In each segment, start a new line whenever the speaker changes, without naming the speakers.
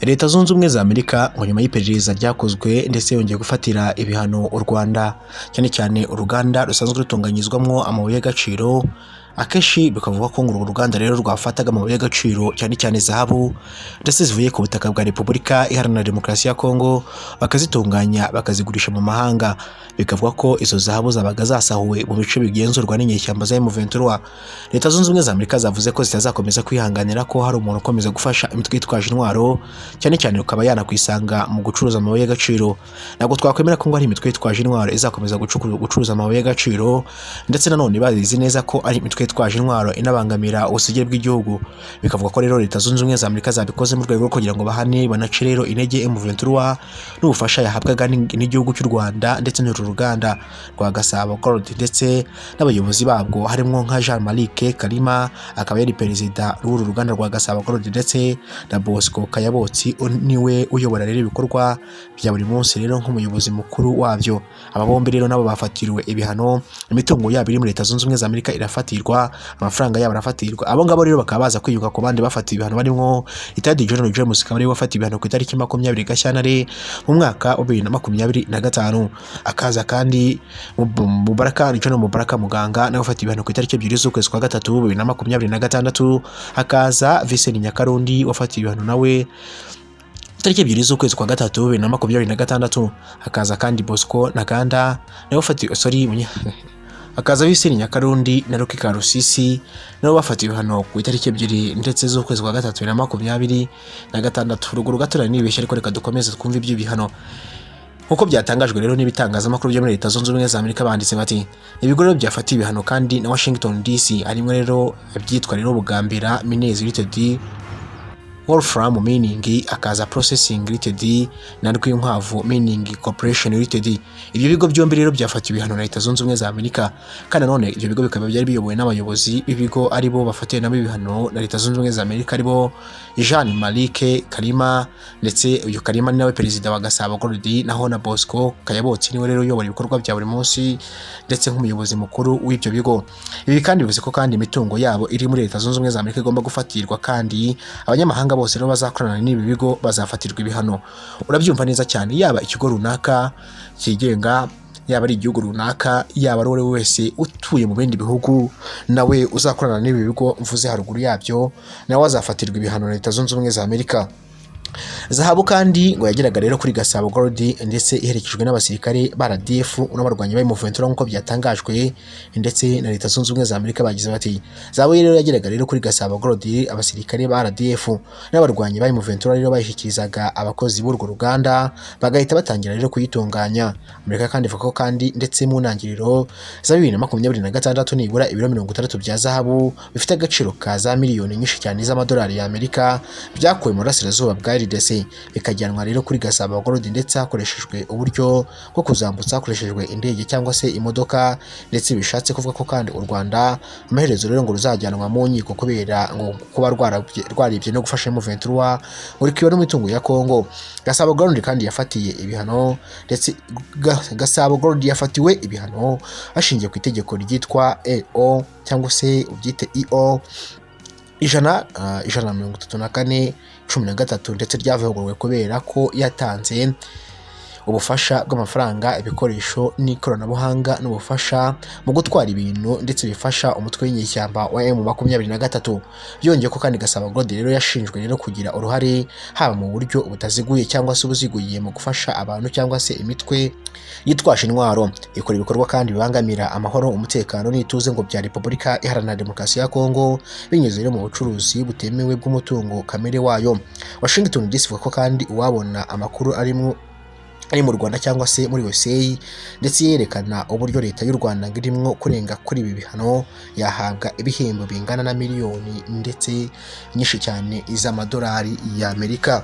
Leta Zunze Ubumwe za Amerika ngo nyuma y'iperereza ryakozwe ndetse yongeye gufatira ibihano u Rwanda, cyane cyane uruganda rusanzwe rutunganyizwamo amabuye y'agaciro. Akenshi bikavuga ko ngo uru ruganda rero rwafataga amabuye y'agaciro, cyane cyane zahabu, ndetse zivuye ku butaka bwa Repubulika Iharanira Demokarasi ya Kongo, bakazitunganya bakazigurisha mu mahanga. Bikavuga ko izo zahabu zabaga zasahuwe mu bice bigenzurwa n'inyeshyamba za M23. Leta Zunze Ubumwe za Amerika zavuze ko zitazakomeza kwihanganira ko hari umuntu ukomeza gufasha imitwe yitwaje intwaro, cyane cyane ukaba yanakwisanga mu gucuruza amabuye y'agaciro. Ntabwo twakwemera ko ngo hari imitwe yitwaje intwaro izakomeza gucuruza amabuye y'agaciro, ndetse nanone bazizi neza ko ari imitwe yitwaje intwaro inabangamira ubusugire bw'igihugu. Bikavuga ko rero Leta Zunze Ubumwe za Amerika zabikoze mu rwego rwo kugira ngo bahane, banace rero intege M23 n'ubufasha yahabwaga n'igihugu cy'u Rwanda, ndetse n'uru ruganda rwa Gasabo Gold ndetse n'abayobozi babwo, harimo nka Jean Malic Kalima, akaba yari perezida w'uru ruganda rwa Gasabo Gold, ndetse na Bosco Kayabotsi, niwe uyobora rero ibikorwa bya buri munsi rero nk'umuyobozi mukuru wabyo. Aba bombi rero nabo bafatiriwe ibihano, imitungo yabo iri muri Leta Zunze Ubumwe za Amerika irafatirwa, amafaranga yabo arafatirwa. Abo ngabo rero bakaba baza kwiyunga ku bandi bafatiwe ibihano, barimo Retired General James akaba ariwe wafatiwe ibihano ku itariki 20 Gashyantare mu mwaka wa 2025. Akaza kandi Mubaraka General Mubaraka Muganga, nawe wafatiwe ibihano ku itariki 2 z'ukwezi kwa gatatu 2026. Hakaza Vincent Nyakarundi wafatiwe ibihano nawe tariki 2 z'ukwezi kwa gatatu 2026. Hakaza kandi Bosco Ntaganda nawe wafatiwe, sorry, hakaza Vincent Nyakarundi na Rocky Karusisi nabo bafatiwe ibihano ku itariki 2 ndetse z'ukwezi kwa gatatu 2026. Ruguru gato nari nibeshye, ariko reka dukomeze twumve iby'ibihano. Nk'uko byatangajwe rero n'ibitangazamakuru byo muri Leta Zunze Ubumwe za Amerika, banditse bati: "Ibigo rero byafatiwe ibihano kandi na Washington DC harimo rero ibyitwa rero Bugambira Mines Limited, Wolfram Mining, akaza Processing Limited na Rwinkwavu Mining Corporation Limited." Ibyo bigo byombi rero byafatiwe ibihano na Leta Zunze Ubumwe za Amerika. Kandi nanone ibyo bigo bikaba byari biyobowe n'abayobozi b'ibigo aribo bafatiwe nabo ibihano na Leta Zunze Ubumwe za Amerika, aribo Jean Malic Kalima, ndetse uyu Kalima ni nawe perezida wa Gasabo Gold, naho na Bosco Kayabotsi niwe rero uyobora ibikorwa bya buri munsi ndetse nk'umuyobozi mukuru w'ibyo bigo. Ibi kandi bivuze ko kandi imitungo yabo iri muri Leta Zunze Ubumwe za Amerika igomba gufatirwa, kandi abanyamahanga bose rero bazakorana n'ibi bigo bazafatirwa ibihano. Urabyumva neza cyane, yaba ikigo runaka cyigenga, yaba ari igihugu runaka, yaba ari uwo wese utuye mu bindi bihugu nawe uzakorana n'ibi bigo mvuze haruguru yabyo, nawe azafatirwa ibihano na Leta Zunze Ubumwe za Amerika. Zahabu kandi ngo yageraga rero kuri Gasabo Gold ndetse iherekejwe n'abasirikare ba RDF n'abarwanyi ba M23, nk'uko byatangajwe ndetse na Leta Zunze Ubumwe za Amerika. Bagize bati: "Zahabu rero yageraga rero kuri Gasabo Gold, abasirikare ba RDF n'abarwanyi ba M23 rero bayishyikirizaga abakozi b'urwo ruganda, bagahita batangira rero kuyitunganya." Amerika kandi ivuga ko kandi ndetse mu ntangiriro za 2026 nibura ibiro 60 bya zahabu bifite agaciro ka za miliyoni nyinshi cyane z'amadolari y'Amerika byakuwe mu burasirazuba bwa RDC, bikajyanwa rero kuri Gasabo Gold, ndetse hakoreshejwe uburyo bwo kuzambutsa hakoreshejwe indege cyangwa se imodoka. Ndetse bishatse kuvuga ko kandi u Rwanda amaherezo rero ngo ruzajyanwa mu nkiko kubera ngo kuba rwaribye no gufasha M23 muri kiba n'imitungo ya Kongo. Gasabo Gold kandi yafatiye ibihano, ndetse Gasabo Gold yafatiwe ibihano hashingiwe ku itegeko ryitwa EO cyangwa se ubyite EO 134/13, ndetse ryavuguruwe kubera ko yatanze ubufasha bw'amafaranga, ibikoresho n'ikoranabuhanga n'ubufasha mu gutwara ibintu, ndetse bifasha umutwe w'inyeshyamba wa M23. Byongeye ko kandi Gasabo Gold rero yashinjwe rero kugira uruhare, haba mu buryo butaziguye cyangwa se ubuziguye, mu gufasha abantu cyangwa se imitwe yitwaje intwaro ikora ibikorwa kandi bibangamira amahoro, umutekano n'ituze ngo bya Repubulika Iharanira Demokarasi ya Kongo, binyuze rero mu bucuruzi butemewe bw'umutungo kamere wayo. Washington DC ivuga ko kandi uwabona amakuru arimo ari mu Rwanda cyangwa se muri USA, ndetse yerekana uburyo leta y'u Rwanda ngo irimo kurenga kuri ibi bihano, yahabwa ibihembo bingana na miliyoni ndetse nyinshi cyane z'amadolari y'Amerika.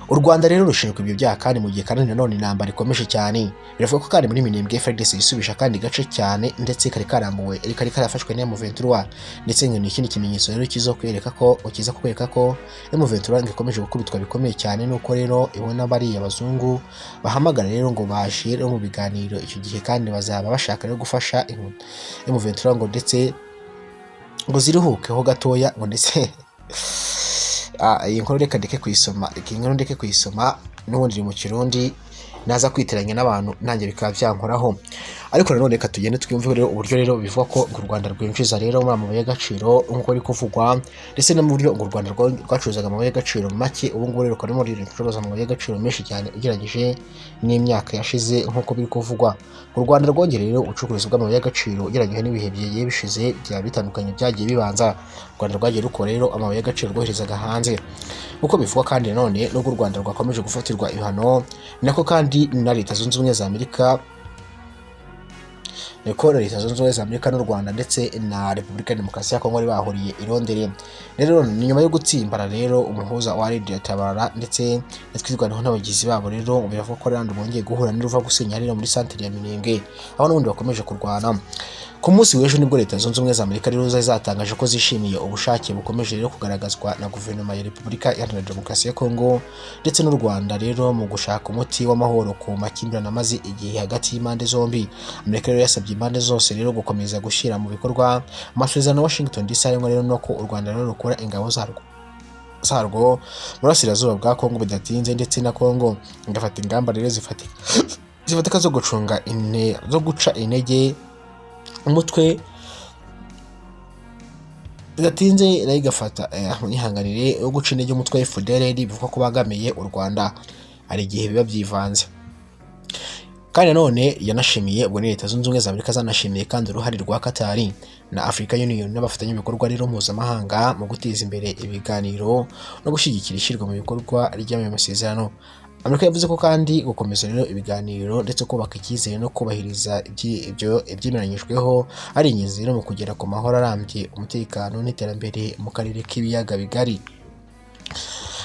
U Rwanda rero rushinjwa ibyo byaha kandi mu gihe kandi nanone intambara ikomeje cyane. Biravuga ko kandi muri Minembwe FARDC yisubisha kandi gace cyane ndetse kari karambuwe, kari karafashwe na M23, ndetse ngo ni ikindi kimenyetso rero kizo kwereka ko kiza kwereka ko M23 ngo ikomeje gukubitwa bikomeye cyane, nuko rero ibona bariya abazungu bahamagara rero ngo baje rero mu biganiro. Icyo gihe kandi bazaba bashaka rero gufasha M23 ngo ndetse ngo ziruhukeho gatoya, ngo ndetse Iyi nkuru reka ndeke kuyisoma, iyi nkuru ndeke kuyisoma, n'ubundi iri mu Kirundi, naza kwitiranya n'abantu nanjye bikaba byankoraho. Ariko nanone reka tugende twumve rero uburyo rero bivuga ko ngo u Rwanda rwinjiza rero muri amabuye y'agaciro nk'uko biri kuvugwa, ndetse no mu buryo ngo u Rwanda rwacuruzaga amabuye y'agaciro make, ubu ngubu rero rukaba rurimo rucuruza amabuye y'agaciro menshi cyane ugereranyije n'imyaka yashize. Nk'uko biri kuvugwa, u Rwanda rwongereye rero ubucuruzi bw'amabuye y'agaciro ugereranyije n'ibihe bigiye bishize byaba bitandukanye byagiye bibanza. U Rwanda rwagiye rukora rero amabuye y'agaciro rwoherezaga hanze. Nk'uko bivugwa kandi nanone, nubwo u Rwanda rwakomeje gufatirwa ibihano, ni nako kandi na Leta Zunze Ubumwe za Amerika, niko Leta Zunze Ubumwe za Amerika n'u Rwanda ndetse na Repubulika ya Demokarasi ya Kongo bari bahuriye i Londres. Rero ni nyuma yo gutsimbara rero umuhuza wa Radio Tabara ndetse na Twirwaneho n'abagizi babo rero, biravuga ko rero bongeye guhura n'uruva gusenya rero muri santere ya Minembwe, aho n'ubundi bakomeje kurwana. Ku munsi w'ejo nibwo Leta Zunze Ubumwe za Amerika rero zari zatangaje ko zishimiye ubushake bukomeje rero kugaragazwa na Guverinoma ya Repubulika Iharanira Demokarasi ya Kongo ndetse n'u Rwanda rero mu gushaka umuti w'amahoro ku makimbirane amaze igihe hagati y'impande zombi. Amerika rero yasabye impande zose rero gukomeza gushyira mu bikorwa amasezerano ya Washington DC, harimo rero no ko u Rwanda rero rukura ingabo zarwo mu burasirazuba bwa Kongo bidatinze, ndetse na Kongo igafata ingamba rero zifatika zo gucunga zo guca intege umutwe bidatinze, nayo igafata mwihanganire, yo guca intege umutwe wa FDLR bivugwa ko bagamiye u Rwanda. Hari igihe biba byivanze. Kandi nanone yanashimiye, ubwo ni Leta Zunze Ubumwe za Amerika zanashimiye kandi uruhare rwa Qatar na Africa Union n'abafatanyabikorwa rero mpuzamahanga mu guteza imbere ibiganiro no gushyigikira ishyirwa mu bikorwa ry'ayo masezerano. Amerika yavuze ko kandi gukomeza rero ibiganiro ndetse kubaka icyizere no kubahiriza ibyo ibyemeranyijweho ari ingenzi rero mu kugera ku mahoro arambye, umutekano n'iterambere mu karere k'Ibiyaga Bigari.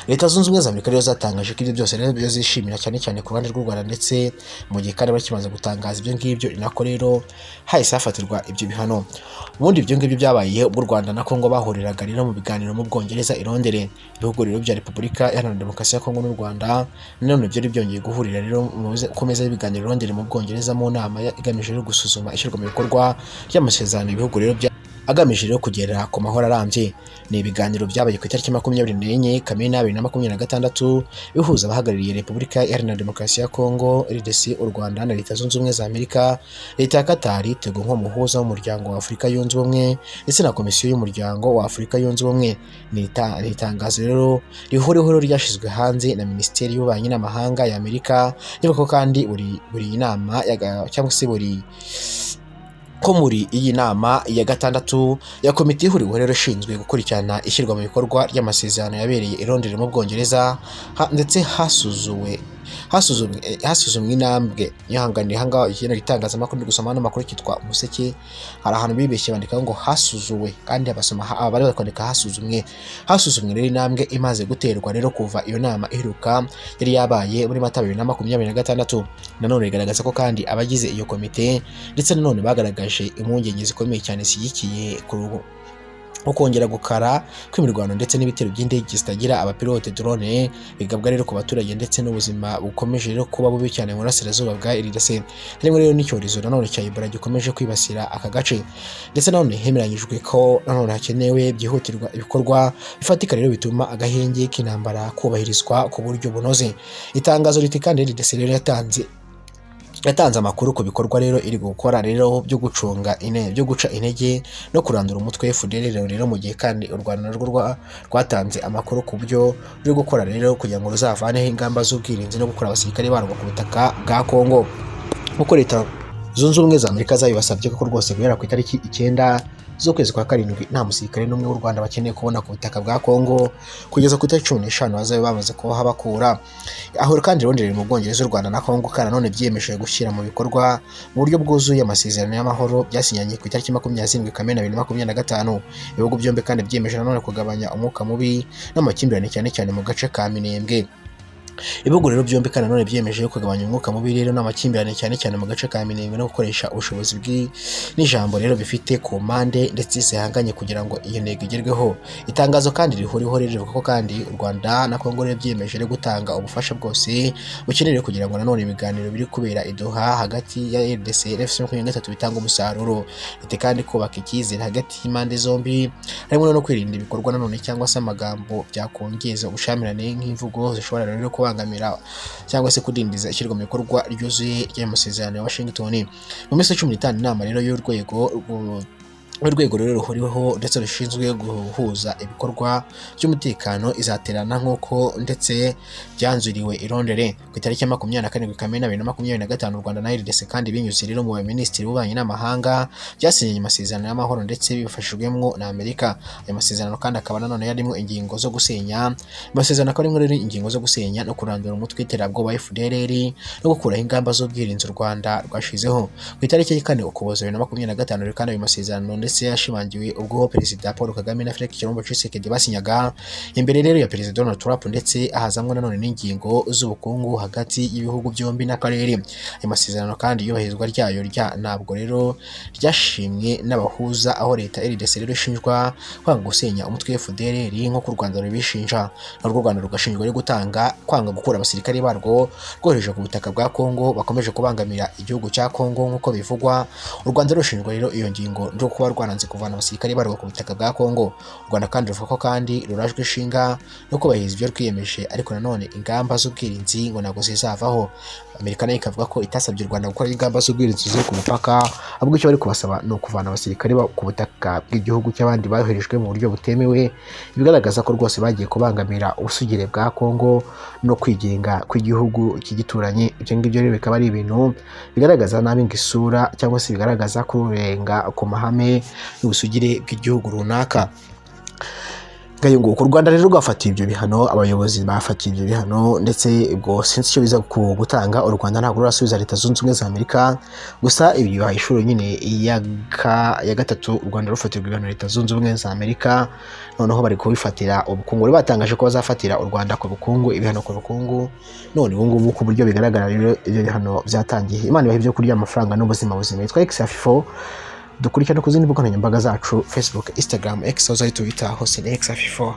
Leta Zunze Ubumwe za Amerika rero zatangaje ko ibyo byose rero byo zishimira cyane cyane ku ruhande rw'u Rwanda, ndetse mu gihe kandi bakimaze gutangaza ibyo ngibyo, ni nako rero hahise hafatirwa ibyo bihano. Ubundi ibyo ngibyo byabaye ubwo u Rwanda na Kongo bahuriraga rero mu biganiro mu Bwongereza i Londres. Ibihugu rero bya Repubulika Iharanira Demokarasi ya Kongo n'u Rwanda nanone byari byongeye guhurira rero ku meza y'ibiganiro i Londres mu Bwongereza, mu nama igamije rero gusuzuma ishyirwa mu bikorwa ry'amasezerano ibihugu rero bya agamije rero kugera ku mahoro arambye. Ni ibiganiro byabaye ku itariki 24 Kamena 2026, bihuza abahagarariye Repubulika Iharanira Demokarasi ya Kongo, RDC, u Rwanda na Leta Zunze Ubumwe za Amerika, Leta ya Qatar, Togo nk'umuhuza w'Umuryango wa Afurika Yunze Ubumwe, ndetse na Komisiyo y'Umuryango wa Afurika Yunze Ubumwe. Ni itangazo rero rihuriweho ryashyizwe hanze na Minisiteri y'Ububanyi n'Amahanga ya Amerika, rivuga ko kandi buri nama cyangwa se buri ko muri iyi nama ya gatandatu ya komite ihuriweho rero ishinzwe gukurikirana ishyirwa mu bikorwa ry'amasezerano yabereye i Londres mu Bwongereza, ndetse hasuzuwe hasuzumwe hasuzumwe intambwe. Nihanganiye ahangaha, ikino gitangazamakuru ndi gusoma hano amakuru cyitwa Umuseke, hari ahantu bibeshye bandika ngo hasuzuwe, kandi abasoma bari bari kwandika hasuzumwe. Hasuzumwe rero intambwe imaze guterwa rero kuva iyo nama iheruka yari yabaye muri Mata 2026. Nanone rigaragaza ko kandi abagize iyo komite ndetse nanone bagaragaje impungenge zikomeye cyane zishyigikiye ku nko kongera gukara kw'imirwano ndetse n'ibitero by'indege zitagira abapilote, drone, bigabwa rero ku baturage, ndetse n'ubuzima bukomeje rero kuba bubi cyane mu burasirazuba bwa RDC, harimo rero n'icyorezo nanone cya Ebola gikomeje kwibasira aka gace. Ndetse nanone hemeranyijwe ko nanone hakenewe byihutirwa ibikorwa bifatika rero bituma agahenge k'intambara kubahirizwa ku buryo bunoze. Itangazo riti kandi RDC rero yatanze amakuru ku bikorwa rero iri gukora rero byo gucunga byo guca intege no kurandura umutwe FDLR rero, mu gihe kandi u Rwanda narwo rwatanze amakuru ku byo ruri gukora rero kugira ngo ruzavaneho ingamba z'ubwirinzi no gukura abasirikare barwo ku butaka bwa Kongo, nk'uko Leta Zunze Ubumwe za Amerika zabibasabye ko rwose guhera ku itariki 9 z'ukwezi kwa karindwi nta musirikare n'umwe w'u Rwanda bakeneye kubona ku butaka bwa Kongo, kugeza ku itariki 15 bazabe bamaze kuhabakura. Aho kandi rero mu Bwongereza, u Rwanda na Kongo kandi nanone byiyemeje gushyira mu bikorwa mu buryo bwuzuye amasezerano y'amahoro byasinyanye ku itariki 27 Kamena 2025. Ibihugu byombi kandi byiyemeje nanone kugabanya umwuka mubi n'amakimbirane, cyane cyane mu gace ka Minembwe. Ibihugu rero byombi kandi nanone byiyemeje kugabanya umwuka mubi rero n'amakimbirane, cyane cyane mu gace ka Minembwe, no gukoresha ubushobozi n'ijambo rero bifite ku mpande ndetse zihanganye kugira ngo iyo ntego igerweho. Itangazo kandi rihuriweho rero rivuga ko kandi u Rwanda na Kongo rero byiyemeje rero gutanga ubufasha bwose bukenewe kugira ngo nanone ibiganiro biri kubera i Doha hagati ya RDC na AFC M23 bitanga umusaruro, ndetse kandi kubaka icyizere hagati y'impande zombi, harimo no kwirinda ibikorwa nanone cyangwa se amagambo byakongeza ubushyamirane, nk'imvugo zishobora rero kubangamira cyangwa se kudindiza ishyirwa mu bikorwa ryuzuye ry'ayo masezerano ya Washington. Mu minsi 15, inama rero y'urwego rero ruhuriweho ndetse rushinzwe guhuza ibikorwa by'umutekano izaterana nk'uko ndetse byanzuriwe i Londres ku itariki ya 27 Kamena 2025. U Rwanda na RDC kandi, binyuze rero mu baminisitiri b'ububanyi n'amahanga, byasinyanye amasezerano y'amahoro ndetse bifashijwemo na Amerika. Ayo masezerano kandi akaba nanone yarimo ingingo zo gusenya, amasezerano akaba arimo rero ingingo zo gusenya no kurandura umutwe w'iterabwoba FDLR no gukuraho ingamba z'ubwirinzi u Rwanda rwashizeho ku itariki ya 4 Ukuboza 2025. Rero kandi ayo masezerano ndetse yashimangiwe ubwo Perezida Paul Kagame na Felix Tshilombo Tshisekedi basinyaga imbere rero ya Perezida Donald Trump, ndetse ahazamwo nanone n'ingingo z'ubukungu hagati y'ibihugu byombi n'akarere. Ayo masezerano kandi iyubahirizwa ryayo rya ntabwo rero ryashimwe n'abahuza, aho leta RDC rero ishinjwa kwanga gusenya umutwe FDLR nk'uko u Rwanda rubishinja, narwo u Rwanda rugashinjwa rero gutanga kwanga gukura abasirikare barwo rwohereje ku butaka bwa Kongo bakomeje kubangamira igihugu cya Kongo nk'uko bivugwa. U Rwanda rushinjwa rero iyo ngingo ryo kuba rwaranze kuvana abasirikare barwo ku butaka bwa Kongo. U Rwanda kandi ruvuga ko kandi rurajwe ishinga no kubahiriza ibyo rwiyemeje, ariko nanone ingamba z'ubwirinzi ngo ntabwo zizavaho. Amerika nayo ikavuga ko itasabye u Rwanda gukora ingamba z'ubwirinzi ziri ku mupaka, ahubwo icyo bari kubasaba ni ukuvana abasirikare ku butaka bw'igihugu cy'abandi boherejwe mu buryo butemewe, ibigaragaza ko rwose bagiye kubangamira ubusugire bwa Kongo no kwigenga kw'igihugu cy'igituranyi. Ibyo ngibyo rero bikaba ari ibintu bigaragaza nabi ngo isura cyangwa se bigaragaza kurenga ku mahame y'ubusugire bw'igihugu runaka. Ngayo nguko, u Rwanda rero rwafatiye ibyo bihano, abayobozi bafatiye ibyo bihano, ndetse ubwo sinzi icyo biza ku gutanga. U Rwanda ntabwo rurasubiza Leta Zunze Ubumwe za Amerika, gusa ibi bibaye inshuro nyine ya gatatu u Rwanda rufatirwa ibihano Leta Zunze Ubumwe za Amerika. Noneho bari kubifatira ubukungu, bari batangaje ko bazafatira u Rwanda ku bukungu, ibihano ku bukungu. None ubu ngubu ku buryo bigaragara rero ibyo bihano byatangiye. Imana ibaha ibyo kurya, amafaranga n'ubuzima buzima. Yitwa X4. Dukurikirane ku zindi mbuga nkoranyambaga zacu: Facebook, Instagram, X, aho Twitter, hose ni X4.